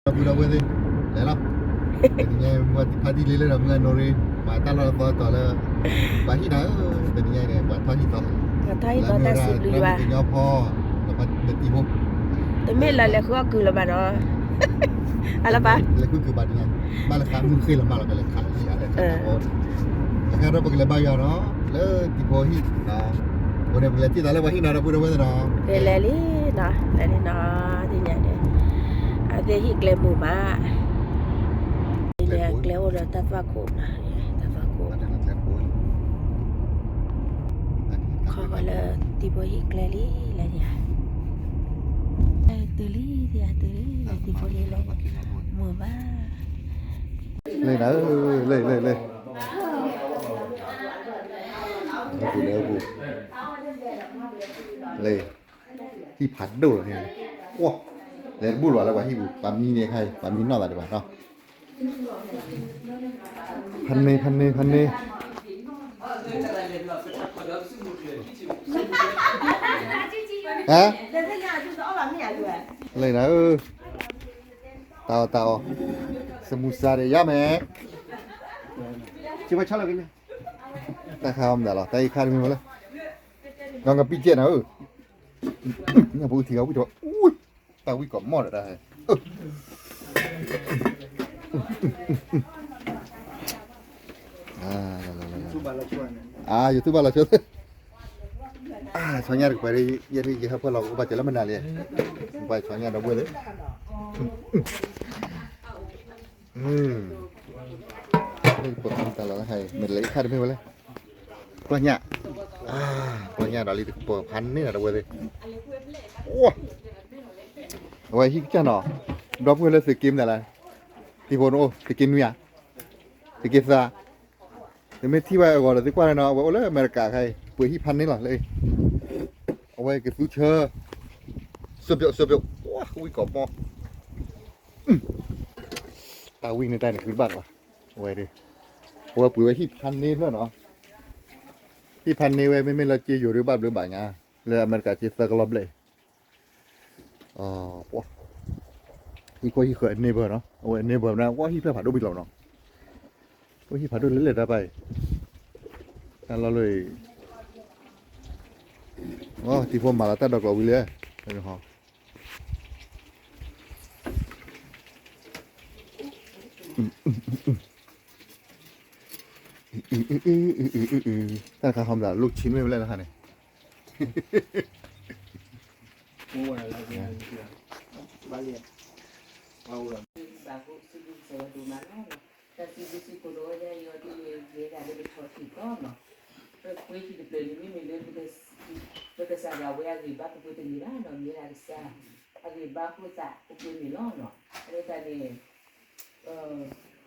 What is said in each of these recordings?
ဒီပုၢ်ဒီဝဲၢ်သ့ၣ်, လဲၤလီၤ. တနံၤညါ မ့ၢ်ဝဲဖါတံၢ်လံလၢဒီးမုၢ်အနိရ့, ပှၤတၢ်လီၢ်သီတီၤလၢ ပှၤဟံၣ်နၤဧၢ, တနံၤညါအံၤန့ၣ် ပှၤထီၣ်ဟံၣ်သီ, ထီၣ်ဟံၣ်သီတၢ်စံးဘျုးဘၣ်, လၢမ့ၢ်ဝဲဒၣ်ကညီဖီ, ဒီးပှၤတံၤဖိ, တမ့ၢ်လၢလဲၤဃုအီၣ်ကုၢ်လၢၤဘၣ်နီၤ, အလၢပၢ်, လဲၤဃုကုၢ်ဘၣ်တနံၤညါ, ဘၣ်လၢဃးမုၢ်ဃ့လီၤမးလီၤ ကလဲၤခးလံဧါ လဲၤခးတၢ်အီ, အခါဒီးပကလဲၤဘါယွၤနီၤ, လၢတံၤဖိဟံၣ်, အဃိန့ၣ် ပကလဲၤတံၢ်သးလၢပှၤဟံၣ်နၤဒီပုၢ်ဒီဝဲၢ်သ့ၣ်နီၤ, လဲၤလံနီၤ, လဲၤလံနီၤ, သ့ၣ်ညါန့ၣ်, အဝဲသ့ၣ်ဟံၣ်ကျဲမုာ်မး, န့ၣ်ကျဲအိၣ်ဒီးတၢ်သွၣ်ခိၣ်နီၤ, တၢ်သွၣ်ခိၣ်, ခီဃီလၢတံၤဖိဟံၣ်ကျဲလံ, လဲၤယၤ, တုၤလံ, တုၤလံ, တံၤဖိဟံၣ်လၢ, မုာ်မး, လၢနၤ, လၢ, လၢ, လၢ လၢ, ဟံၣ်ဖးဒိၣ်လီၤန့ၣ်, လဲၤတဘူၣ်လၢၤဘၣ်လၢပှၤဟံၣ်ပူၤ, ပှၤမံန့ၣ်ခါအံၤ ပှၤမံနီၢ်သးဒံးဘၣ်နီၤ, ဖးန့ၢ် ဖးန့ၢ် ဖးန့ၢ်, ဟါ, လၢနၤဧၢ, တၢ်အီၣ်တၢ်အီ, စမူစါဒီးယါမဲာ်, တၢ်ခါအီၣ်မတၤလီၤ တၢ်အံၤခါတမ့ၢ်ဝဲလၢ, ကီကပံၣ်ကဲနၤဧၢ, ပအုၣ်ထံဂၤဝံၣ်တဝဲ, တၢ်ဝံၣ်ကိးမီၢ်ဒီးတၢ်ဟဲ, ယသူဘၣ်လီၤဆိ, ဆီညၣ်တကပၤ, ယဲယဟဲဖၢလီၤ ကဘၣ်စၢၤလၢမနုၤလဲၣ်, ပှၤဆီညၣ်ဒီပုၢ်ဝဲၢ်သ့ၣ် မ့ၢ်တလဲၤအံၤခါတမ့ၢ်ဝဲလဲၣ်, ကျီၢ်ညၣ်, ကျီၢ်ညၣ်ဒီးလံတကပၤဖးန့ၢ်ဒီပုၢ်ဝဲၢ်သ့ၣ်, အဝဲဟံၣ်ကစၢ်နီၤ, ဒီပုၢ်ဝဲၢ်လၢသုးက့မတၤလဲၣ်, တံၤဖိနအိၣ် သုးက့နွံဧါ, သုးက့သၢ, သုမ့ၢ်ထံၣ်ဘၣ်အဂီၤဒီးသုကွၢ်န့ၣ်နီၤ, အဝဲအိၣ်လၢအမဲရကၤခါအံၤ ပှ့ၤဟံၣ်ဖးန့ၢ်လီၤလၢ, အဝဲကသူဆၢ, စိပျိစိပျိ, ဝံၣ်ကိးမီၢ် တၢ်ဝံၣ်န့ၣ်တၢ်န့ၣ်ဃုတဘၣ်လီၤ, အဝဲ, အဝဲပှ့ၤဝဲဟံၣ်ဖးန့ၢ်ဖျၢၣ်နီၤ, ဟံၣ်ဖးန့ၢ်ဝဲ မ့မ့ၢ်လၢက့ယိၤဒုးဘၣ်ဘျုးဘၣ်ညါ, လၢအမဲရကၤက့သၢကလီၢ်ဘျဲၣ်, ဟံၣ်ခိၣ်ဟံၣ်ဃၢၤအ neighbor နီၤ, အဝဲ neighbor မ့ၢ်ဝဲဟံၣ်ဖျၢၣ်ဖးဒိၣ်ဘံၣ်လီၤနီၤ, ဟံၣ်ဖးဒိၣ်လၢလဲၣ်တၢ်ပၢ်အံၤ, တၢ်လီၢ်လၢအံၤ, တံၤဖိမၤလီၤတၢ်ဒီးကီးဝံၤလံ, တၢ်တခါဟီမး လိၣ်ဆံမ့ၢ်ဝဲလဲၣ်တခါန့ၣ်, ဘၣ်ဃိ စံးဘျုးကစၢ်ယွၤဒိၣ်မးလီၤ. တၢ်စံးဘျုးစံးဖှိၣ်ဒီးဝဲဒၣ်ယွၤဒ်ယဲဒၣ်လၢပထီၣ်ထံၣ်သီနီၤ, ပကွဲထံတဖျၢၣ်န့ၣ် မ့မ့ၢ်လၢ ပကစၢ်ဒၣ်ဝဲအဂံၢ်ဘါပပှ့ၤတန့ၢ်ဘၣ်နီၤ, မ့ၢ်ဝဲဒၣ်ကစၢ်အဂံၢ်ဘါအဃိသတး ပပှ့ၤန့ၢ်လီၤနီၤ, အဃိသတးန့ၣ် ပစံးဘျုးယွၤလၢအဟ့ၣ်ဝဲထံတဖျၢၣ်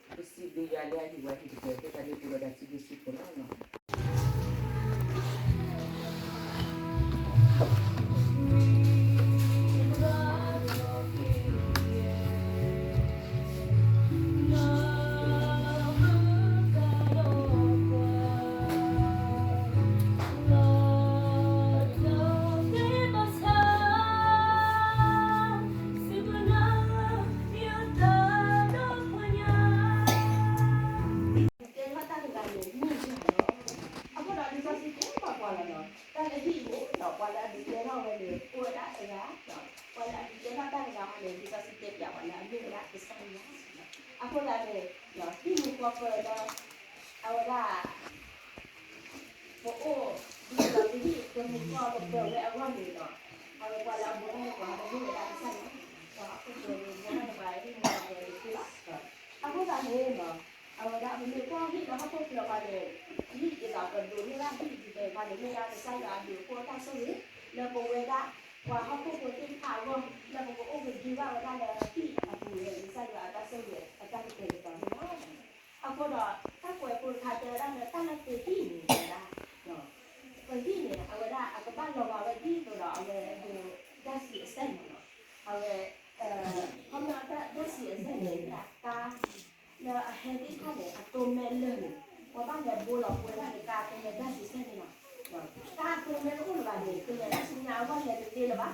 အဃိသတးန့ၣ်ပအိၣ်ဒီးတၢ်စံးဘျုးစံးဖှိၣ်လီၤနီၤ. အဃိဒီးလံာ်စီဆှံတဲပှၤလီၤနီၤ, တၢ်လၢဟံၣ်အံၤန့ၣ်ဒီး ပှၤလၢအဒုးတဲထီၣ်ဝဲန့ၣ် အိၣ်ဝဲဒၣ်တဂၤ, ပှၤလၢအဒုးတဲထီၣ်တၢ်တဂၤန့ၣ် လံာ်စီဆှံတဲပှၤလၢအမ့ၢ်ဝဲဒၣ်ကစၢ်ယွၤ, အဃိသတးန့ၣ် ဟံၣ်မူကီၢ်ပၢၢ်လၢ အဝဲဒၣ် ပအိၣ် ဒ်သိးပဟံၣ်ပမူကီၢ်ပၢၢ်ဝဲအဂီၢ်န့ၣ်ဒီး အဝဲပှၤလၢအဘိးထီၣ်န့ၢ်ပှၤ ပမ့ၢ်ဝဲဒၣ်ကစၢ်ယွၤ, ပှၤဟီၣ်ခိၣ်ချၢန့ၣ် ဘိးထီၣ်န့ၢ်ပှၤဟံၣ်မူကီၢ်ပၢၢ်န့ၣ်လီၤ. အဃိသတးန့ၣ် အဝဲဒၣ်ပမ့ၢ်ကွၢ်ဟံၣ်လၢဟီၣ်ခိၣ်ချၢပှၤန့ၣ် ဟံၣ်ဒ်သိးပဒိးန့ၢ်ဘၣ်ဟံၣ်ဒ်သိးတခါန့ၣ် မ့ၢ်ဒၣ်ကစၢ်ယွၤအဘျုးအဖှိၣ်အတၢ်ဆိၣ်ဂ့ၤ လၢပဝဲဒၣ် ပှၤဟီၣ်ခိၣ်ဖိသ့ၣ်တဖၣ်အဂီၢ် လၢပကအိၣ်ကဒုဘၣ်ဝဲဒၣ်လၢဟံၣ်အပူၤန့ၣ် ကစၢ်ယွၤအတၢ်ဆိၣ်ဂ့ၤအတၢ်ကတဲာ်ကတီၤန့ၣ်လီၤ. အဃိဒီး တၢ်ကွဲးဖိတခါတဲဝဲဒၣ်လၢတၢ်လၢပဟံၣ်န့ၣ် တဲဝဲဒၣ် ပဟံၣ်န့ၣ် အဝဲဒၣ်အကဘၣ်လီၤဂာ်ဝဲဒ်သိးဒီးအဝဲဒိး ဓာတ်ဆီအစက်န့ၣ်လီၤ. အဝဲ ခီဖျိ ဓာတ်ဆီအစက်န့ၣ် တၢ် လၢအဟဲသ့ၣ်တဖၣ်န့ၣ် အတိၢ်မဲာ်လၢာ်န့ၣ် ပှၤဘၣ်လဲၤဘိလီၤပှဲၤဒၣ်လၢတၢ်တိၢ်မဲာ် ဓာတ်ဆီစက်န့ၣ်လီၤ. တၢ်တိၢ်မဲာ်တအိၣ်လၢၤဘၣ်န့ၣ် ကလဲၤတၢ်ဆူညါအဂီၢ်လဲၤတသ့လၢၤဘၣ်.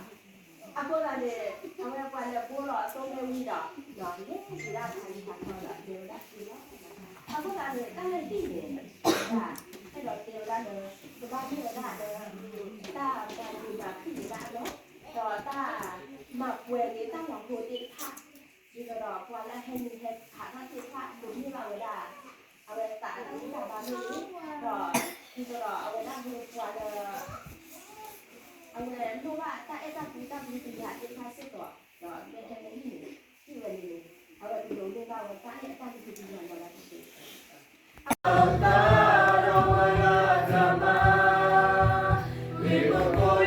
အဃိသတးန့ၣ် အဝဲပှၤလဲၤဘိလီၤအသိမဲဝံၤဒီး ဒီးလဲၤက့ၤဒၣ်တၢ်ဂ့ၢ်တၢ်ကျိၤဒီးတဲဝဲဒၣ်က့ၤလီၤ. အဃိသတးန့ၣ် တၢ်လၢဟံၣ်န့ၣ် အဲၣ်ဒိးတဲဝဲဒၣ်လၢ ကဘၣ်မ့ၢ်ဝဲဒၣ်လၢ တၢ်မၤဂ့ၤမၤဖံးဝဲဒၣ်အလီၢ် ဒီးတၢ်မၤပှဲၤန့ၢ်တၢ်လီၤဟိသ့ၣ်တဖၣ် ဒ်သိးဒီးပှၤလၢအဟဲနုာ်ဟဲဖးတၢ်သ့ၣ်တဖၣ် ဒိးန့ၢ်ဘၣ်ဝဲဒၣ် အဝဲသးတၢ်ဂံၢ်တၢ်ဘါမ့ၢ်ဂ့ၤ ဒီး ဒ်သိးဒီးအဝဲဒၣ်မ့ၢ်ပှၤလၢ အဝဲလိၣ်ဘၣ်တၢ်အဲၣ်တၢ်ကွံတၢ်ကဟုကယာ်သ့ၣ်တဖၣ်စ့ၢ်ကီး ဒီးမ့ၢ်ဟဲလၢဟံၣ်န့ၣ် ဟံၣ်ဝဲန့ၣ် အဝဲကဒိးန့ၢ်ဘၣ်ဝဲတၢ်အဲၣ်တၢ်ကဟုကယာ်လီၤ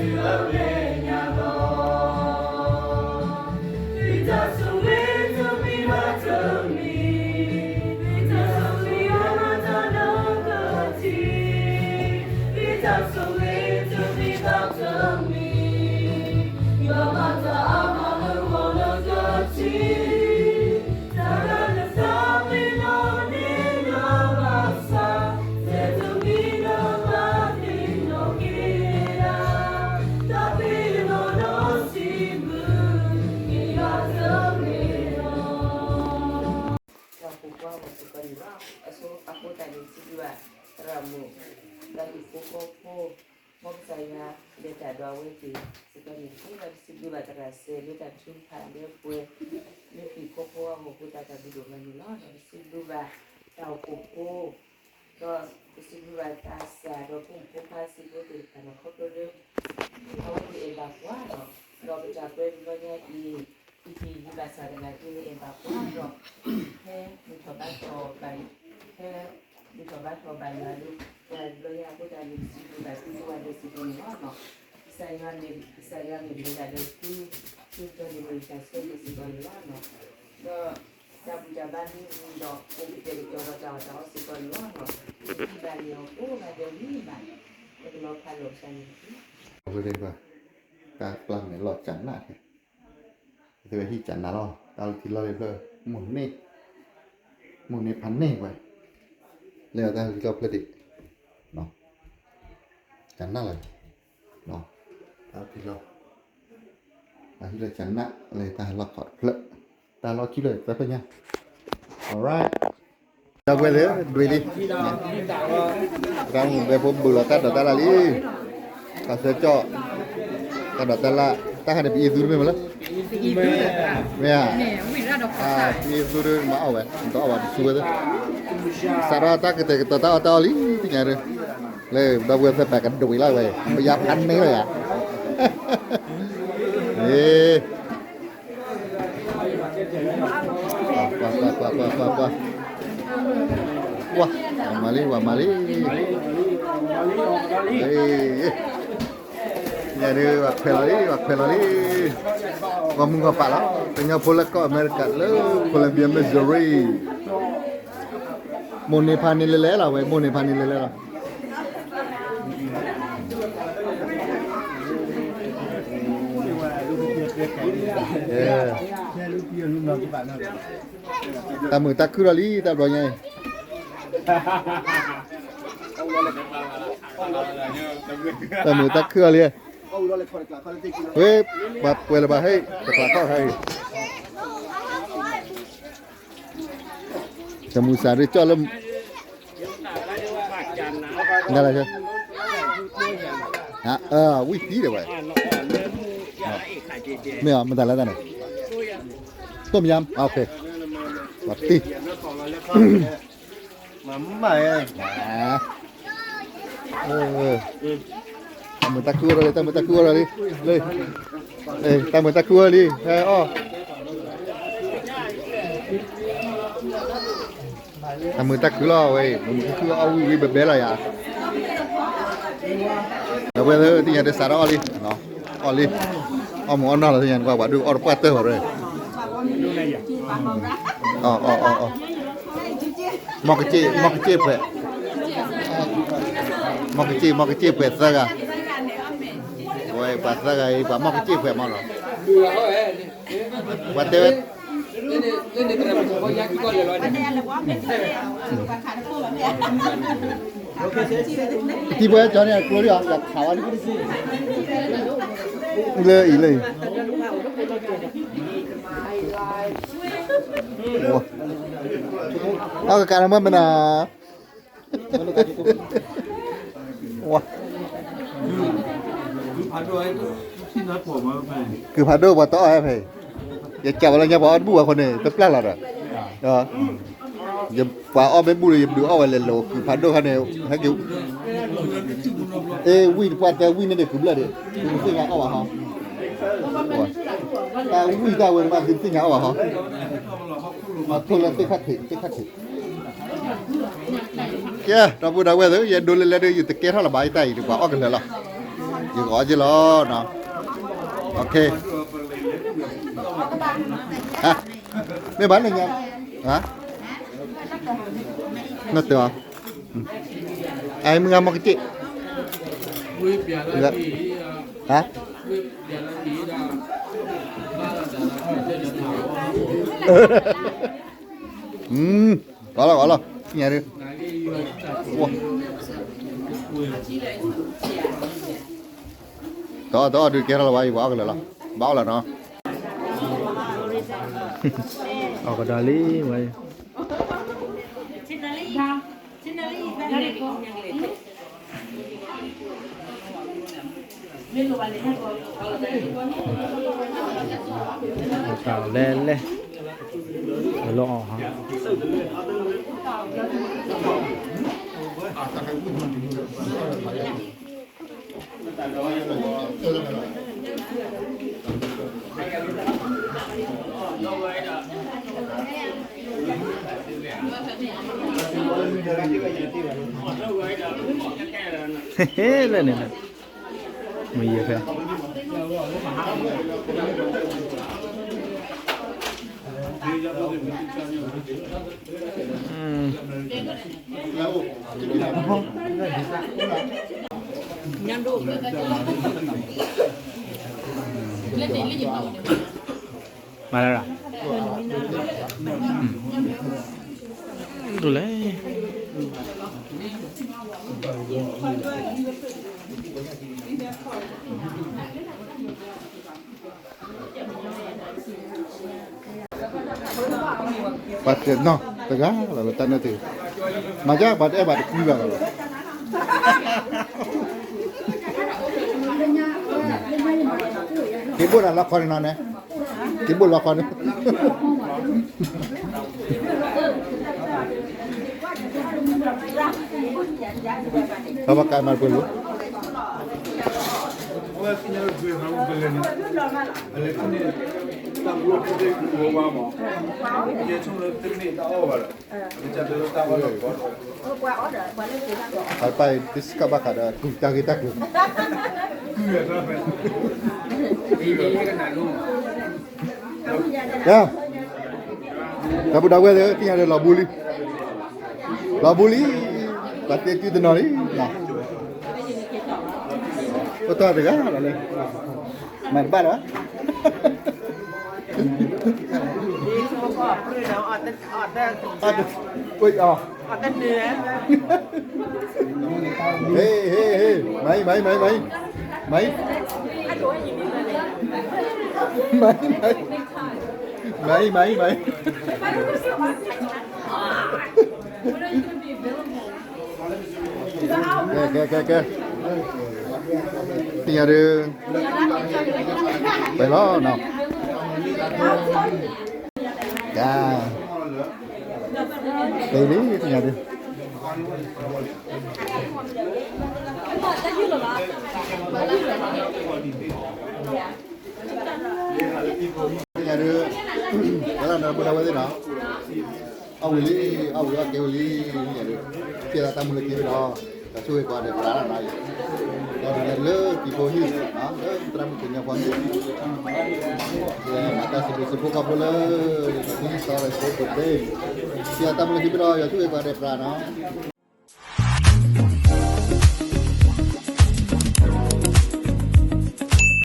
လၢတက့ၢ်. တၢ်ဖိခွါဝဲစ့ၢ်ကီးန့ၣ်လီၤ. အဆိအဃိသတးန့ၣ် စံးဘျုးဘၣ်သရၣ်မုၣ် တၢ်ဟံၣ်ဖိဃီဖိ မ်ကစၢ်ယွၤလဲၤတၢ်ဒီးအဝဲသ့ၣ်စ့ၢ်ကီးန့ၣ်တက့ၢ်. ဒီးပစံးဘျုးဘၣ်သရၣ်စဲၤလၢတၢ်ထုကဖၣ်လၢပှဲၤ လၢဟံၣ်ဖိဃီဖိအဂီၢ်အဃိသတး တၢ်ဘျုးဒိၣ်မးန့ၣ်လီၤ. ဒီးပစံးဘျုးဘၣ်တၢ်အိၣ်ဖှိၣ်ဖိ ဒီးပစံးဘျုးဘၣ်သးစၢ်ဒီးဖိမုၣ်ဖိခွါစံးဖိသ့ၣ်တဖၣ်န့ၣ် ခီဖျိလၢ အဝဲသ့ၣ်အဲၣ်ဘၣ်ပှၤဒီး ဒီးပတၢ်ကွဲးတဘျီညါအံၤ အံၤဟံၣ်ယံၤဘၣ်ဆၣ်သနာ်က့န့ၣ် အဲၣ်ဘၣ်ပှၤဒီး ဟဲမုၢ်ထီၣ်ဘါထီၣ်ဘၣ် ဟဲမုၢ်ထီၣ်ဘါထီၣ်ဘၣ်ယွၤလၢ ပှၤတဘျီညါအဃိသတးန့ၣ် ပစံးဘျုးဘၣ်သုကိးဂၤဒဲးစ့ၢ်ကီးန့ၣ်လီၤ. ကစၢ်ယွၤမ့ၢ် ကစၢ်ယွၤမ့ၢ်မ့ၢ်ဒၣ်လၢသု သုတၢ်န့ၣ်မ့ၢ်တၢ်ဆၢဂ့ၤစ့ၢ်ကီးန့ၣ်လီၤ. ဒီး တၢ်ဘူၣ်တၢ်ဘါမ့ၢ်ဝံၤဒီး ပကတဲာ်ကတီၤဒီးတၢ်အီၣ်တၢ်အီစ့ၢ်ကီးန့ၣ်လီၤ. ပထံၣ်ဘၣ်န့ၣ်အီၤကိးဂၤဒဲးဝံၤဘၣ် ပကလီၤဖးလီၤကစၢ်န့ၣ်တက့ၢ်. အဝဲသ့ၣ်တဖၣ် တၢ်ပျၢ်မဲာ်လီၤကၢ်နးန့ၣ် အဝဲဟံၣ်ကၢ်နးလီၤ တၢ်လီၢ်ထံလီၢ်လံဖျၢၣ် မိၢ်န့ၢ် မိၢ်န့ၢ်ဖးန့ၢ်ဝဲ လၢတၢ်လီၢ်ထံလီၢ်ဖျၢၣ်ဒံး ကၢ်နးလီၤ တၢ်လီၢ်ထံလီၢ် တၢ်ဟံၣ်လၢကၢ်နးလၢတၢ်ဟဲလီၢ်ခီၣ်တဖျၢၣ် တၢ်လီၢ်ခံဖျၢၣ်သၢဖျၢၣ်ညါ alright ဒီပုၢ်ဝဲၢ်သ့ၣ် ဒွံးလံ သရၣ်မုၣ်ဘဲဖိဘုးလီၤတၢ်ဒိးတၢ်လၢ်လံ ခီဆၢကၠီၣ် တၢ်ဒိးတၢ်လၢ် တၢ်ဟးန့ၣ်ပအံၤသူတမ့ၢ်မ့ၢ်လၢ မ့ၢ်ဧါ ပအံၤသူတမ့ၢ်အီၣ်ဝဲ တအီၣ်ဝဲတဆူဝဲသ့ၣ် စးထီၣ်တၢ်ကတဲာ်ကတီၤတၢ်အီၣ်တၢ်အီလံ သ့ၣ်ညါဒၣ် လၢဒီပုၢ်ဝဲၢ်သ့ၣ်တဖၣ်ကဒွံးလၢ်ဝဲ ပယါဖးန့ၢ်လီၤယါ အ့ ကွၢ် ကွၢ် ကွၢ် ကွၢ် ကွၢ် ကွၢ် ကွၢ် မၤလံ ဝၤမၤလံ ညါဒုး ဝၤခွဲးလီၤလံ ဝၤခွဲးလီၤလံ ဂီၢ်မုၢ်ဂီၢ်ပၢ်လီၤ ကညီဖိလၢကီၢ်အမဲရကၤလၢ Columbia Missouri မိၢ်န့ၢ်ဖးန့ၢ်လဲၤလဲၤလီၤဝဲ မိၢ်န့ၢ်ဖးန့ၢ်လဲၤလဲၤလီၤ တၢ်မုာ်တၢ်ခုၣ်လီၤလံ တၢ်ဘျီညါအံၤ တၢ်မုာ်တၢ်ခုၣ်လီၤလံ ဝဲ ပှၤပှဲၤလၢၤဘၣ်ဟဲ တကျးခီၣ်ဟဲအံၤ တၢ်မုာ်စၢ်ရ့ကၠီၣ်လၢ ဒ်လဲၣ် ဝံၣ်တံၢ်ဒၣ်ဝဲ မ့ၢ်အီၤ မတၤလဲၣ်တၢ်န့ၣ် ต้มยำ โอเค ဝံၣ်တံၢ် မၤမၤ တၢ်မုာ်တၢ်ခုၣ်အီၤလံ တၢ်မုာ်တၢ်ခုၣ်အီၤလံ လၢ တၢ်မုာ်တၢ်ခုၣ်အီၤလံ ဟဲအီၣ် တၢ်မုာ်တၢ်ခုၣ်လီၤဝဲ မုာ်တၢ်ခုၣ်အီၣ်ဝံၣ်ဝံၣ်ဘဲဘဲလီၤယၤ ဒီပုၢ်ဝဲၢ်သ့ၣ်ညါတစးထီၣ်အီၣ်လံ အီၣ်လံ အီၣ်မ့ၢ်အီၣ်နီၢ်လီၤသ့ၣ်ညါ နကွၢ်ပှၤဒုးအီၣ်တပှၢ်တၢၢ်ဘၣ်ရဲ အီၣ်အီၣ်အီၣ်အီၣ် မီၢ်ကစ့ၣ် မီၢ်ကစ့ၣ်ပှဲၤ မီၢ်ကစ့ၣ် မီၢ်ကစ့ၣ်ပှဲၤသၢဂၤ ဝဲပှၤသၢဂၤအံၤ ပှၤမီၢ်ကစ့ၣ်ပှဲၤမီၢ်လီၤ ပှၤတဲဝဲ လၢန့ၣ် လၢန့ၣ် တရၢၣ်မုၣ်ဖိခွါညါခံကီၢ်လဲၤလီၤန့ၣ် တံၤပှဲၤကၠီန့ၣ် ကျိလံအီၤ ယခးဝဲလံ လၢအံၤလၢအံၤ အကကးနမ့ၢ်မနၤ ဝါ ကုၢ်ဖးဒိၣ်ပှၤတအီၣ်ဟဲဖဲအံၤ, ယကးဝဲလၢညါပှၤအီၣ်တဘူၣ်ဝဲဃိန့ၣ် တပျၢ်လီၤဒီး, ယပှၤအီၣ်မ့ၢ်ဘူၣ်လၢယဘျုးအီၣ်ဝဲလဲၤလိာ် ကုၢ်ဖးဒိၣ်ခါန့ၣ် ဟဲက့ၤ, အ့ ဝံၣ်တပှၢ်တဲဝံၣ်န့ၣ်ဒုးကုၢ်ဘျၢၣ်ဒံး, သုတသ့ၣ်ညါအီၣ်ဘၣ်ဟီ, တၢ်ဝံၣ်တၢ်ဝဲန့ၣ်ဘၣ်သုတသ့ၣ်ညါအီၣ်ဘၣ်ဟီ, မၤထိၣ်လၢသ့ၣ်ခါထံး သ့ၣ်ခါထံး ကဲ ဒီပုၢ်ဒီဝဲၢ်သ့ၣ် ယဒိလၢလဲၣ်ဒီး ယတကဲထီၣ်လၢၤဘၣ် ယတၢ်အံၤ ယပှၤအီၣ်ကလၢာ်လီၤ, ယဂီၤက့ၤလီၤနီၤ, မ့ၢ်ဘၣ်လၢညါ, နီၢ်တၢၤ, အမုၢ်ဂၤမီၢ်ကစ့ၣ်, ဟါ အီလီၤ အီလီၤ ညါဒုး, တအီၣ်တအီၣ်ဒုးကဲထီၣ်လၢၤဘၣ် ယပှၤအီၣ်ကလၢာ်လီၤ, ဘၣ်အီၣ်လီၤနီၤ, အီၣ်ကဒီးလံဝဲ တၢ်လဲၣ်လဲၣ်, လီၤအီၣ်ဟါ ဟဲလၢန့ၣ်လီၤ, မ့ၢ်ယဲဖဲ မၤလၢရၤ, ဒ်လဲၣ် ပှၤတနီၤတဂၤလီၤ တၢ်န့ၣ်တဂ့ၤ, မၤကဘၣ်တအဲၣ်ဘၣ်တကွံဘၣ်လီၤ, က့ၤဘိၣ်ဒၣ်လီခီန့ၣ်နီၤန့ၣ်, က့ၤဘိၣ်လီခီန့ၣ် ဘၣ်ကးမၤပှဲၤလိာ်, ပၢ်ပၢ်အံၤ တစကဘၣ်ဃးဒီး ကုၢ်တၢ်ဂ့ၢ်တၢ်ကျိၤ တၢ်ပူၤတၢ်ဝဲၢ်သ့ၣ် သ့ၣ်ညါဒီးလီၤဘူလံ, လီၤဘူလံ, ပှၤသ့ၣ်တုၤတနီၤလံ, အိၣ်တ့ၢ်တဂၤလီၤလၢ မၤတဘၣ်လၢၤဘၣ်, အီၣ်တ ဟ့ၣ် ဟ့ၣ် ဟ့ၣ် မၤအံၤ မၤအံၤ မၤအံၤ မၤအံၤ မၤအံၤ မၤအံၤ မၤအံၤ မၤအံၤ ကဲ ကဲ ကဲ ကဲ သ့ၣ်ညါဒုး ပှဲၤလီၤနီၤ ကဲ ပှဲၤလံ သ့ၣ်ညါဒုး သ့ၣ်ညါဒုး ဝဲဒၣ်ဒီပုၢ်ဒီဝဲၢ်သ့ၣ်နီၤ အီၣ်ဝံၤလံ အီၣ်ဝံၤအီၣ်ကဲဝံၤလံ သ့ၣ်ညါဒုး ကဲသးတၢ်မုၢ်လၢ်က့ၤဝဲဒီး ဒီးဆိၣ်ဂ့ၤပှၤဒီးပှၤနီၤ ဒီးဒ်လဲၣ်လၢကံၢ်ဖိဟံၣ် လၢသရၣ်မုၣ်ကညီဖိဟံၣ် မၤတၢ်စံးဘျုးစံးဖှိၣ်ခီဖျိလၢ ဒီးသံသီဒီးဆိၣ်ဂ့ၤပှၤဒီး သ့ၣ်ညါတၢ်မုၢ်လၢ်က့ၤဝဲဒီး ယွၤဆိၣ်ဂ့ၤပှၤဒီးပှၤနီၤ